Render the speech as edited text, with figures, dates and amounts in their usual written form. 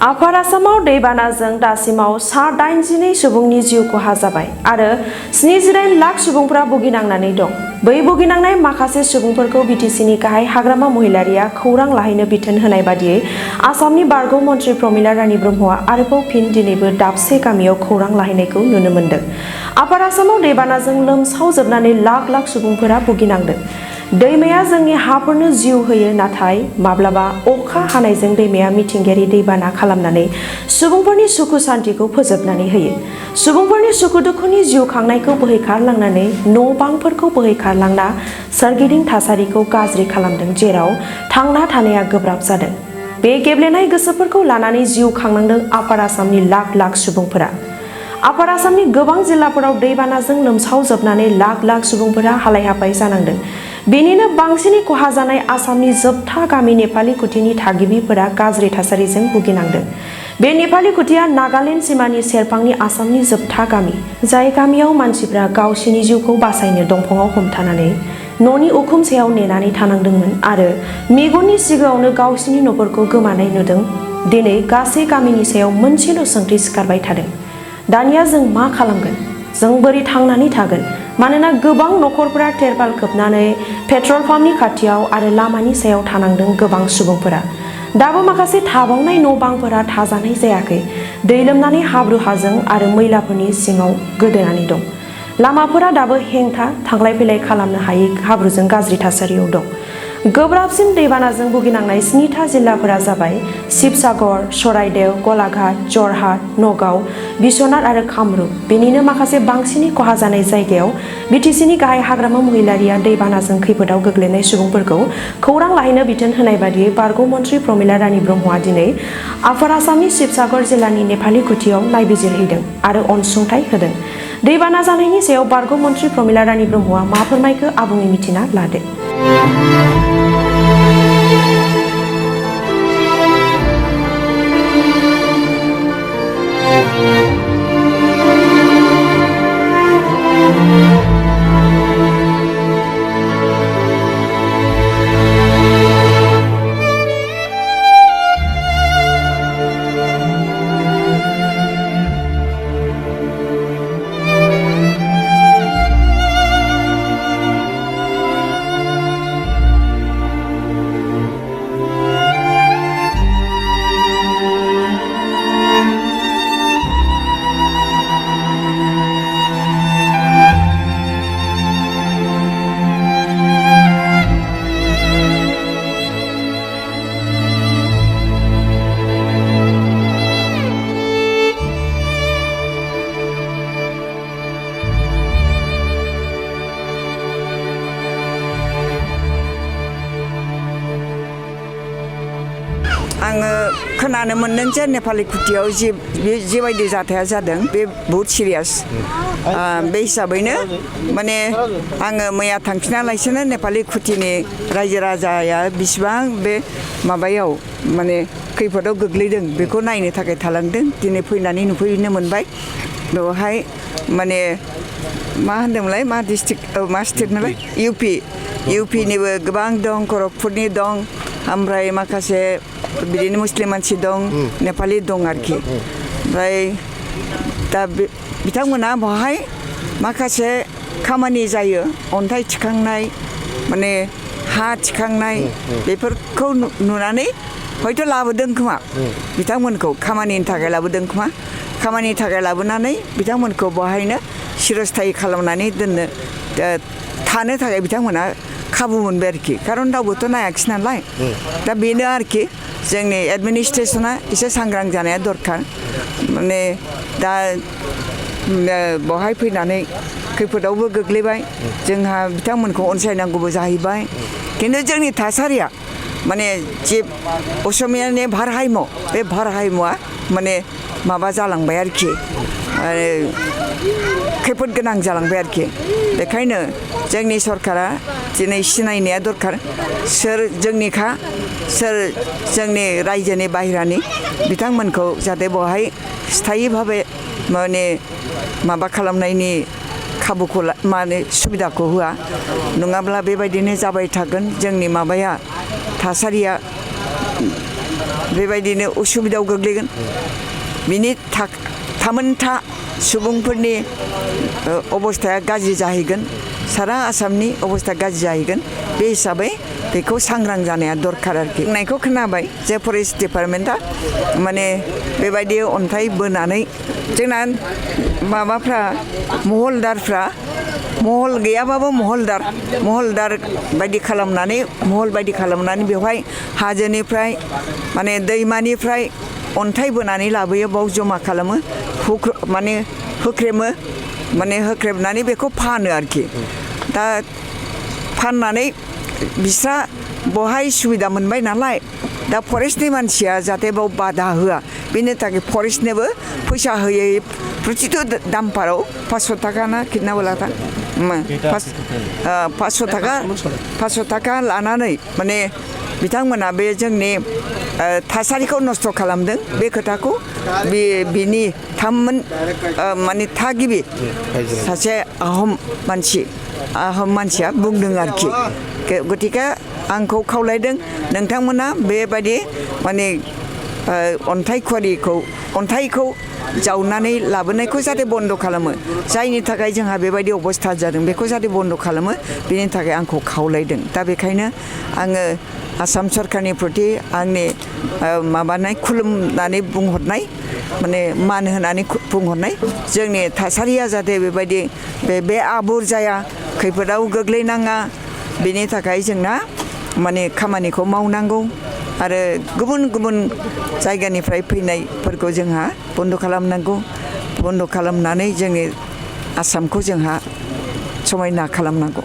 आफार आसामाव दैबानाजों दासिमाव सा 82 सुबुंनि जिउ खहा जाबाय आरो 78 लाख सुबुंफोरा भुगिनांनानै दं। बै भुगिनांनाय माखासे सुबुंफोरखौ बिटिसिनि गाहाय हाग्रामा महिलारिया खौरां लाहैनो बिथोन होनाय बादियै आसामनि बारग' मन्त्रि प्रमिला रानी ब्रह्मआ आरोबाव फिन दिनैबो दाबसे गामियाव खौरां लाहैनायखौ नुनो मोन्दों। आफार आसामाव दैबानाजों लोमसावजोबनानै लाख लाख सुबुंफोरा भुगिनांदों। दैमाया जोंनि हाफोरनो जिउ होयो, नाथाय माब्लाबा अखा हानायजों दैमाया मिथिंगायारि दैबाना खालामनानै सुबुंफोरनि सुखु सान्तिखौ फोजोबनानै होयो। सुबुंफोरनि सुखु दुखुनि जिउ खांनायखौ बोहैखारलांनानै न' बांफोरखौ बोहैखारलांना सोरगिदिं थासारिखौ गाज्रि खालामदों, जेराव थांना थानाया गोब्राब जादों। बे गेब्लेनाय गोसोफोरखौ लानानै जिउ खांनांदों आफार आसामनि लाख लाख सुबुंफोरा। आफार आसामनि गोबां जिल्लाफोराव दैबानाजों लोमसावजोबनानै लाख लाख सुबुंफोरा हालाय हाफाय जानांदों। बेनिनो बांसिनै खहा जानाय आसामनि जोबथा गामि नेपालि खुथिनि थागिबिफोरा गाज्रि थासारिजों भुगिनांदों। बे नेपालि खुथिया नागालेण्ड सिमानि सेरफांनि आसामनि जोबथा गामि, जाय गामियाव मानसिफ्रा गावसिनि जिउखौ बासायनो दंफाङाव हमथानानै न'नि उखुम सायाव नेनानै थानांदोंमोन आरो मेगननि सिगाङावनो गावसिनि न'फोरखौ गोमानाय नुदों। दिनै गासै गामिनि सायाव मोनसेल' सोंथि सिखारबाय थादों। दानिया जों मा खालामगोन? जों बोरै थांनानै थागोन? मानोना गोबां नखरफोरा तेरपाल खोबनानै पेट्रल पाम्पनि खाथियाव आरो लामानि सायाव थानांदों गोबां सुबुंफोरा। दाबो माखासे थाबावनाय न' बांफोरा थाजानाय जायाखै। दै लोमनानै हाब्रु हाजों आरो मैलाफोरनि सिङाव गोदोनानै दं। लामाफोरा दाबो हेंथा, थांलाय फैलाय खालामनो हायै हाब्रुजों गाज्रि थासारियाव दं। गोब्राबसिन दैबानाजों भुगिनांनाय 7था जिल्लाफोरा जाबाय शिबसागर, चराइदेव, गलाघाट, जरहाट, नगाव, बिश्वनाथ आरो कामरुप। बेनिनो माखासे बांसिनै खहा जानाय जायगायाव बिटिसिनि गाहाय हाग्रामा महिलारिया दैबानाजों खैफोदाव गोग्लैनाय सुबुंफोरखौ खौरां लाहैनो बिथोन होनाय बादियै बारग' मन्त्रि प्रमिला रानी ब्रह्मआ दिनै आफार आसामनि शिबसागर जिल्लानि नेपालि खुथियाव नायबिजिरहैदों आरो अनसुंथाइ होदों। दैबाना जानायनि सायाव बारग' मन्त्रि प्रमिला रानी ब्रह्मआ मा फोरमायखो आबुङै मिथिना लादो। आङो खोनानो मोनदों जे नेपालि खुथियाव जिबायदि जाथाया जादों बे बहुत सिरियास। बे हिसाबैनो माने आङो मैया थांफिना लासिनो नेपालि खुथिनि रायजो राजाया बिसिबां बे माबायाव माने खैफोदाव गोग्लैदों बेखौ नायनो थाखाय थालांदों। दिनै फैनानै नुफैनो मोनबाय। बेवहाय माने मा होनदोंमोनलाय, मा डिस्ट्रिक्ट, मा स्टेट नालाय, इउपिनिबो गोबां दं, खरगपुरनि दं, ओमफ्राय माखासे बिदिनो मुस्लिम मानसि दं, नेपालि दं आरोखि। ओमफ्राय दा बिथांमोना बेवहाय माखासे खामानि जायो, अन्थाइ थिखांनाय, माने हा थिखांनाय, बेफोरखौ नुनानै हयथ' लाबोदों खोमा बिथांमोनखौ, खामानिनि थाखाय लाबोदों खोमा। खामानिनि थाखाय लाबोनानै बिथांमोनखौ बेवहायनो सिरस्थाय खालामनानै दोननो थानो थाखाय बिथांमोना खाबु मोनबाय आरोखि। खारन रावबोथ' नायाखिसै नालाय। दा बेनो आरोखि जोंनि एडमिनिस्ट्रेसना एसे सांग्रां जानाया दरखार। माने दा बेवहाय फैनानै खैफोदावबो गोग्लैबाय, जोंहा बिथांमोनखौ अनसायनांगौबो जाहैबाय। खिन्थु जोंनि थासारिया माने जे असमियानि भारहाइम, बे भारहाइमआ माने माबा जालांबाय आरोखि, खैफोद गोनां जालांबाय आरोखि। बेखायनो जोंनि सरकारा दिनै सिनायनाया दरखार सोर जोंनिखा, सोर जोंनि रायजोनि बाहेरानि, बिथांमोनखौ जाहाथे बेवहाय स्थायि भाबे माने माबा खालामनायनि खाबुखौ माने सुबिदाखौ होआ। नङाब्ला बेबायदिनो जाबाय थागोन। जोंनि माबाया थासारिया बेबायदिनो उसुबिदायाव गोग्लैगोन बिनि थामोनथा सुबुंफोरनि अबस्थाया गाज्रि जाहैगोन सारा आसामनि अबस्था गाज्रि जाहैगोन बे हिसाबै बेखौ सांग्रां जानाया दरखार आरोखि बुंनायखौ खोनाबाय जे फरेस्ट डिपार्टमेन्टआ माने बेबायदि अन्थाइ बोनानै जोंना माबाफ्रा महलदारफ्रा महल गैयाबाबो महलदार बायदि खालामनानै महल बायदि खालामनानै बेवहाय हाजोनिफ्राय माने दैमानिफ्राय अन्थाइ बोनानै लाबोयो बाव जमा खालामो माने होख्रेमो माने होख्रेबनानै बेखौ फानो आरोखि दा फाननानै बिस्रा बहाय सुबिदा मोनबाय नालाय दा फरेस्टनि मानसिया जाहाथे बाव बादा होआ बेनि थाखाय फरेस्टनोबो फैसा होयै प्रतिटु दामपाराव 500 थाखा ना कितना बोला था 500 थाखा लानानै माने बिथांमोना बे जोंनि थासारिखौ नस्थ' खालामदों बे खोथाखौ बिनि माने थागिबि सासे आहम मानसिया बुंदों आरोखि गतिके आंखौ खावलायदों नोंथांमोना बेबायदि माने अन्थाइखौ जावनानै लाबोनायखौ जाहाथे बन्द' खालामो जायनि थाखाय जोंहा बेबायदि अबस्था जादों बेखौ जाहाथे बन्द' खालामो बेनि थाखाय आंखौ खावलायदों दा बेखायनो आङो आसाम सरकारनि प्रति आंनि माबानाय खुलुमनानै बुंहरनाय माने मान होनानै बुंहरनाय जोंनि थासारिया जाहाथे बेबायदि बे आबुर जाया खैफोदाव गोग्लैनाङा बेनि थाखाय जोंना माने खामानिखौ मावनांगौ आरो गुबुन गुबुन जायगानिफ्राय फैनायफोरखौ जोंहा बन्द' खालामनांगौ बन्द' खालामनानै जोंनि आसामखौ जोंहा समायना खालामनांगौ